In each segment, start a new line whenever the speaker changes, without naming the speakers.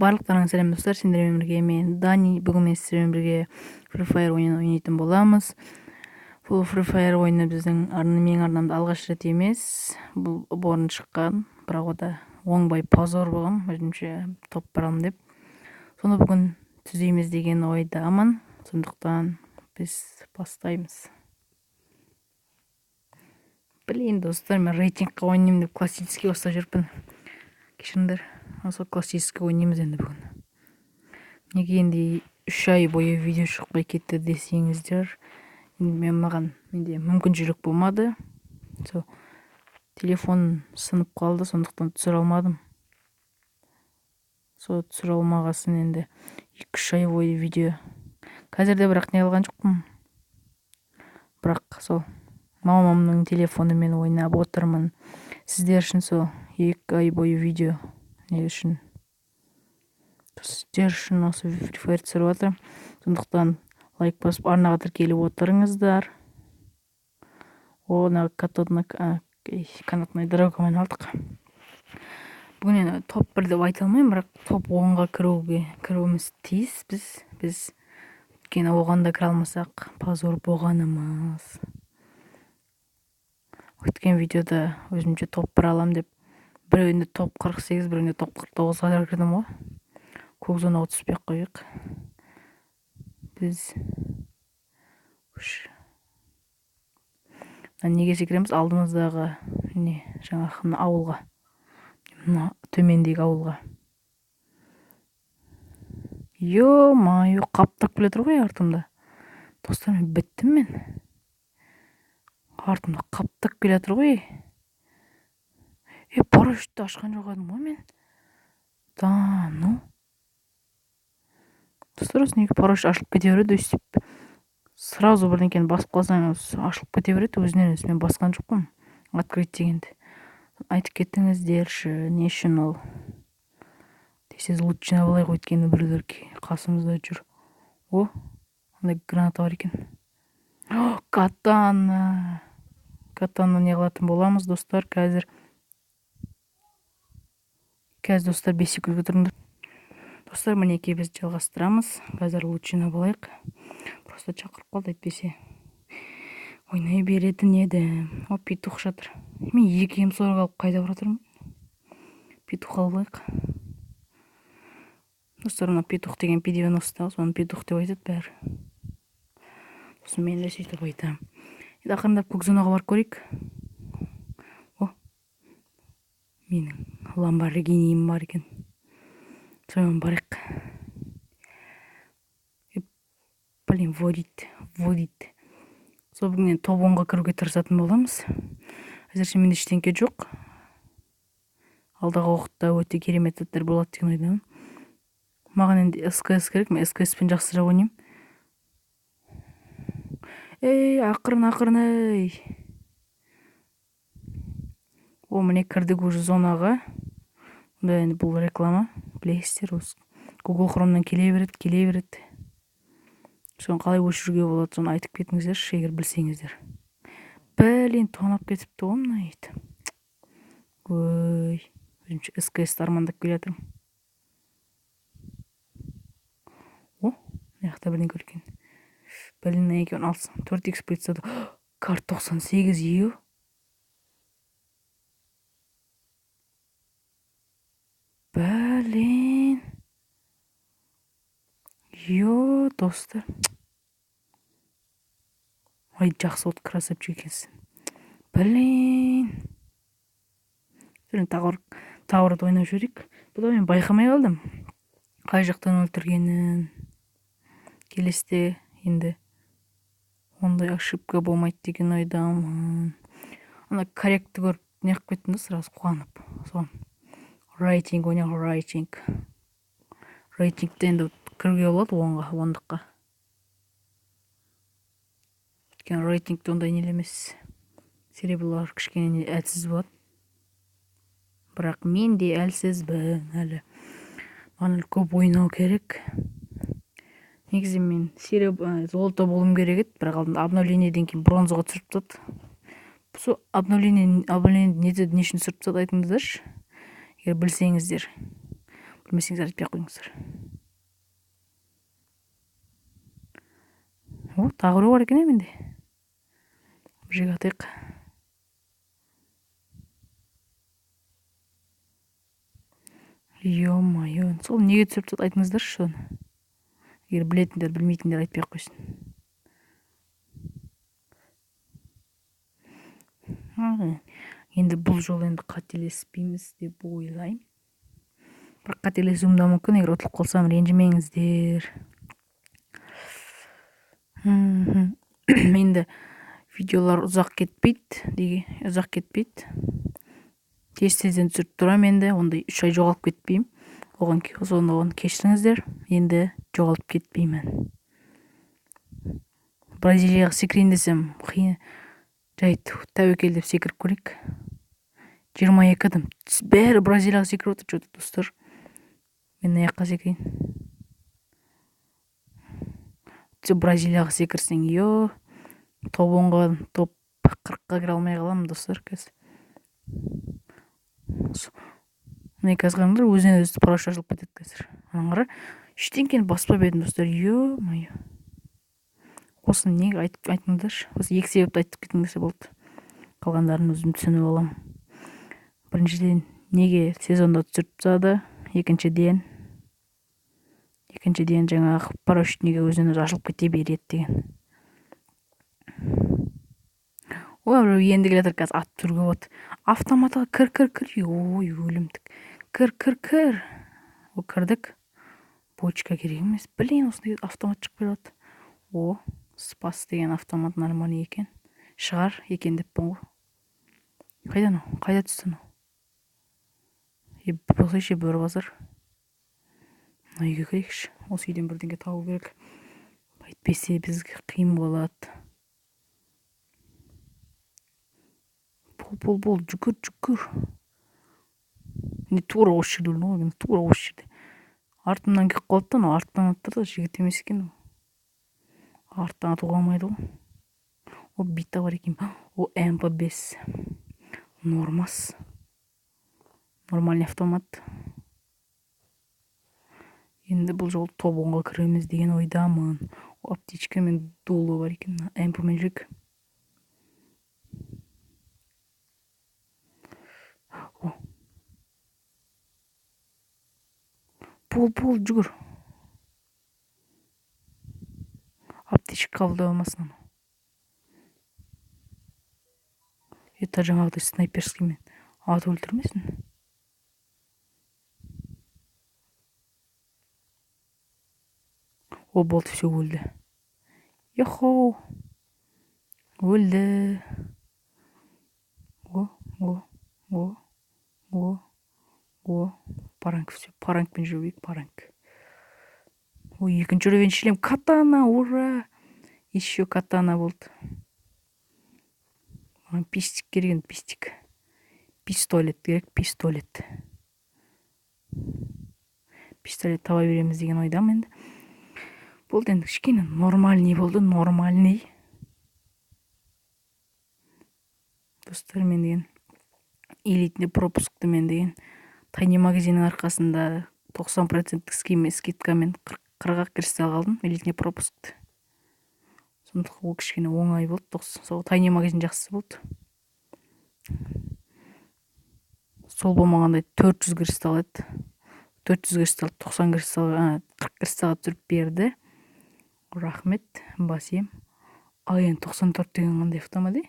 Барлықтарыңа сәлем, достар! Сендермен бірге мен, Дани. Бүгін мен сіздермен бірге Free Fire ойынын ойнайтын боламыз. Бұл Free Fire ойыны біздің менің арнамда алғаш рет емес. Бұл бұрын шыққан, бірақ ода оңбай позор болғам, өзімше топ барамын деп. Соны бүгін түзейміз деген ойдамын. Сондықтан біз бастаймыз. Блин, достар, мен рейтингқа ойнаймын деп классический бастап жүріппін. Кешіріңдер. Сол классический ойнаймыз енді бүгін. Неге енді 3 ай бойы видео шықпай кетті десеңіздер, енді мен маған менде мүмкіншілік болмады. Сол телефон сынып қалды, сондықтан түсіре алмадым. Сол түсіре алмағасын енді 2-3 ай бойы видео. Қазір де бірақ не қылған жоқпын. Бірақ сол мамамның телефонымен ойнап отырмын. Сіздер үшін сол 2 ай бойы видео не үшін, сіздер үшін осы Free Fire түсіріп жатырмын. Сондықтан лайк басып, арнаға тіркеліп отырыңыздар. О, мына канатный дорогамен алдық. Бүгін енді топ 1 деп айта алмаймын, бірақ топ 10-ға кіруіміз тиіс біз. Өйткені оған да кіре алмасақ, позор болғанымыз. Өткен видеода өзімше топ 1 алам деп, біреуінде топ 48, біреуінде топ 49-ға кірдім ғой. Көк зонаға түспей ақ қояйық. Біз мына неге секіреміз? Алдымыздағы не, жаңағы мына ауылға. Мына төмендегі ауылға. Ё-моё, қаптап келе жатыр ғой артымда. Достар, мен біттім мен. Артымда қаптап келе жатыр ғой. Е, парашютті ашқан жоқ едім ғой мен. Да, ну. Достар, осы неге парашют ашылып кете береді өйстіп? Сразу бірдеңкені басып қалсаңыз, ашылып кете береді өзінен өзі. Мен басқан жоқпын открыть дегенді. Айтып кетіңіздерші, не үшін ол? Тез лут жинап алайық, өйткені біреулер қасымызда жүр. О, андай граната бар екен. Катана. Катана не қылатын боламыз, достар, қазір. Қазір, достар, 5 секундке тұрыңдар. Достар, мінекей, біз жалғастырамыз. Қазір лут жинап алайық. Просто шақырып қалды, әйтпесе ойнай беретін едім. О, петух жатыр. Мен екі М40 алып қайда бара жатырмын? Петух алып алайық. Достар, мына петух деген P90, соны петух деп айтады бәрі. Сосын мен де сөйтіп айтамын. Енді ақырындап көк зонаға барып көрейік. О, менің Ламборгиниім бар екен. Сонымен барайық. Блин, водить, водить. Сол бүгін енді топ 10-ға кіруге тырысатын боламыз. Әзірше менде ештеңке жоқ. Алдағы уақытта өте керемет заттар болады деген ойдамын. Маған енді СКС керек, мен СКС пен жақсырақ ойнаймын. Ей, ақырын, ақырын, ей. О, міне, кірдік уже зонаға. Онда енді бұл реклама, білесіздер, осы Google Chrome'нан келе береді, келе береді. Соны қалай өшіруге болады, соны айтып кетіңіздерші, егер білсеңіздер. Блин, тонап кетіпті ғой мына ит. Ой, өзімше СКС-ті армандап келе жатырмын. О, мына жақта бірдеңе бар екен. Блин, мына екеуін алсам, 4 х прицелді. Карт 98, ё. Блин. Ё, достар. Ай, жақсы болды, красавчик екенсің. Блин. Тағы бір ойнап жіберейік. Бұда мен байқамай қалдым. Қай жақтан өлтіргенін. Келесіде енді ондай ошибка болмайды деген ойдамын. Ана корректті көріп неғып кеттім да, сразу қуанып. Соны рейтинг ойнайық, рейтинг. Рейтингте енді кіруге болады 10-ға, ондыққа. Өйткені рейтингте ондай нелер емес. Серебролар кішкене әлсіз болады. Бірақ мен де әлсізбін әлі. Маған әлі көп ойнау керек. Негізі мен золото болуым керек еді, бірақ алдында обновлениеден кейін бронзаға түсіріп тастады. Сол обновление не үшін түсіріп тастады, айтыңыздаршы, егер білсеңіздер. Білмесеңіздер, айтпай ақ қойыңыздар. О, тағы біреу бар екен, иә, менде. Бір жерге атайық. Ё-моё, сол неге түсіріп тастады, айтыңыздаршы соны. Егер білетіндер, білмейтіндер айтпай ақ қойсын. Енді бұл жолы енді қателеспейміз деп ойлаймын. Бірақ қателесуім де мүмкін, егер ұтылып қалсам, ренжімеңіздер. Енді видеолар ұзақ кетпейді, деге, ұзақ кетпейді. Тез-тезден түсіріп тұрамын енді, ондай 3 ай жоғалып кетпеймін. Оған кешіріңіздер, енді жоғалып кетпеймін. Бразилияға секірейін десем, қиын. Жай тәуекел деп секіріп көрейік. 22 адам. Бәрі Бразилияға секіріп отыр, чё-то, достар. Мен мына жаққа секірейін. Тіпті Бразилияға секірсең, йо, топ 10-ға, топ 40-қа кіре алмай қаламын, достар, қазір. Міне, қазір қараңдар, өзінен өзі парашют ашылып кетеді қазір. Ананы қара, ештеңкені баспап едім, достар, ё-моё. Осыны неге айтыңдаршы? Осы екі себепті айтып кетіңдерсе болды. Қалғандарын өзім түсініп аламын. Біріншіден, неге сезонда түсіріп тастады? Екіншіден жаңағы парашют неге өзінен өзі ашылып кете береді деген. Ой, біреу енді келе жатыр, қазір атып түсіруге болады. Автоматқа кір, кір, кір. Ой, өлімтік. Кір, кір, кір. О, кірдік. Бочка керек емес. Блин, осындай автомат шығып келе жатыр. О, Спас деген автомат нормальный екен. Шығар екен деппін ғой. Қайда анау? Қайда түсті анау? Е, болсайшы, бөрі базар. Мына үйге кірейікші. Осы үйден бірдеңе табу керек. Әйтпесе бізге қиын болады. Бол, бол, бол, жүгір, жүгір. Не тура осы жерде өлдім ғой, мен тура осы жерде. Артымнан келіп қалды да, анау арттан атты да, жігіт емес екен ол. Арттан атуға болмайды ғой. О, бита бар екен. О, МП бес. Нормас. Нормальный автомат. Енді бұл жолы топ 10-ға кіреміз деген ойдамын. О, аптечка мен дуло бар екен. Мына МП мен жүрейік. О. Бол, бол, жүгір. Аптечка қабылдай алмасын анау. Это жаңағыдай снайперскиймен атып өлтірмесін. О, болды, все, өлді. Йохоу. Өлді. О, о, о, о, о. Паранг, все, парангпен жүру керек, паранг. Ой, екінші уровень шлем. Катана, ура! Еще катана болды. Маған пистик керек енді, пистик. Пистолет керек, пистолет. Пистолет таба береміз деген ойдамын енді. Болды енді, кішкене нормальный болды, нормальный. Достар, мен деген элитный пропускты мен деген тайный магазиннің арқасында тоқсан проценттік скидкамен қырық ақ кристалл алдым элитный пропускты. Сондықтан ол кішкене оңай болды. Сол тайный магазин жақсы болды. Сол болмағандай 400 кристалл еді. 400 кристалл, тоқсан кристалл, қырық кристаллға түсіріп берді. Рахмет, бас ием. Ал енді тоқсан төрт деген қандай автомат, е?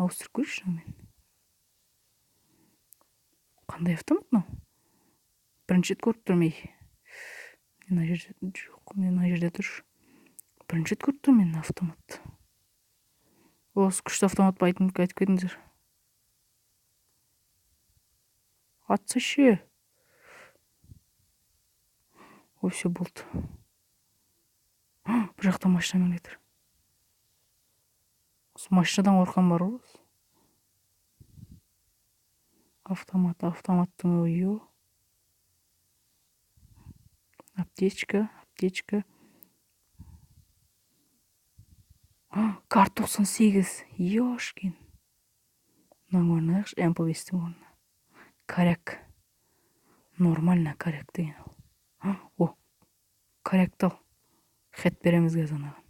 Ауыстырып көрейікші мен. Қандай автомат мынау? Бірінші рет көріп тұрмын, ей. Мен мына жерде жоқ, мен мына жерде тұр. Бірінші рет көріп тұрмын мен автоматты. Осы күшті автомат па, айтып кетіңдер. Атса ше. Ой, все болды. Бұл жақта машинамен кетір. Осы машинадан қорқан бар ғой. Автомат, автоматтың ойы. Аптечка, аптечка. Кар тоқсан сегіз. Ёшкин. Мынаның орнына алайықшы, МП бестің орнына. Коряк. Нормально коряк деген ол. О, корякты ал. Хет береміз қазір анаған.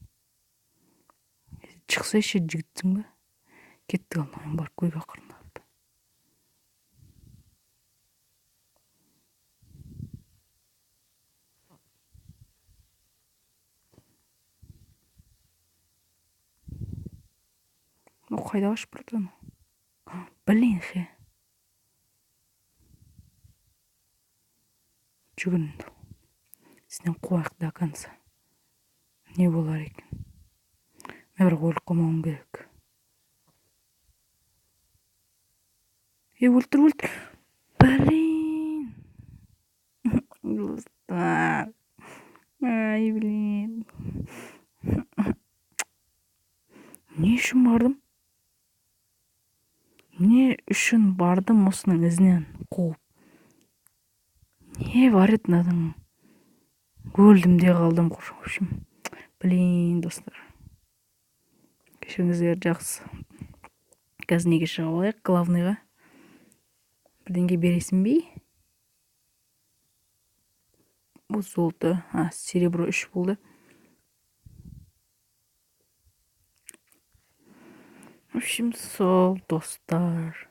Шықсайшы, жігітсің ба? Кеттік, ал барып көрейік ақырындап. Ну, қайда қашып бара жатыр анау? Блин, хе. Жүгір енді. Сенен қуайық до конца. Не болар екен? Мен бірақ өліп қалмауым керек. Е, өлтір, өлтір. Блин. Достар. Ай, блин. Не үшін бардым? Не үшін бардым осының ізінен қуып? Не бар еді мынаның? Өлдім де қалдым, в общем. Блин, достар. Кешіріңіздер, жақсы. Қазір неге шығып алайық, главныйға. Бірдеңе бересің бе? Бұл золото, серебро 3 болды. В общем, сол, достар.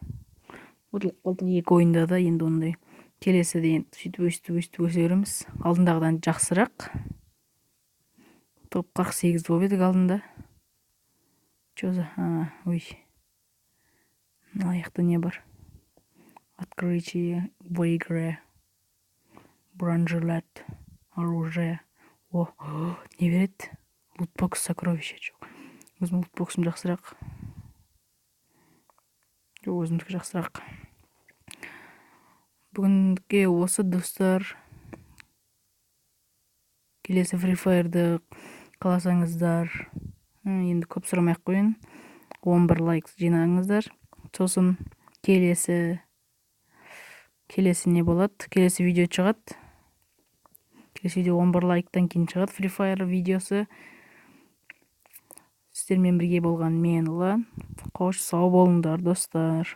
Ұтылып қалдық екі ойында да, енді ондай. Келесіде енді сөйтіп өстіп өстіп өсе береміз. Алдындағыдан жақсырақ. Топ 48 болып едік алдында. Чё за... Ой. Мына аяқта не бар? Открытие в игре. Бронежилет. Оружие. О, не береді? Лутбокс сокровище жоқ. Өзімнің лутбоксым жақсырақ. Жоқ, өзімдікі жақсырақ. Бүгінге осы, достар. Келесі Free Fire'ды қаласаңыздар, енді көп сұрамай ақ қояйын. 11 лайк жинаңыздар. Сосын келесі не болады? Келесі видео шығады. Келесі видео 11 лайктан кейін шығады Free Fire видеосы. Сіздермен бірге болған мен, Ұлан. Қош, сау болыңдар, достар.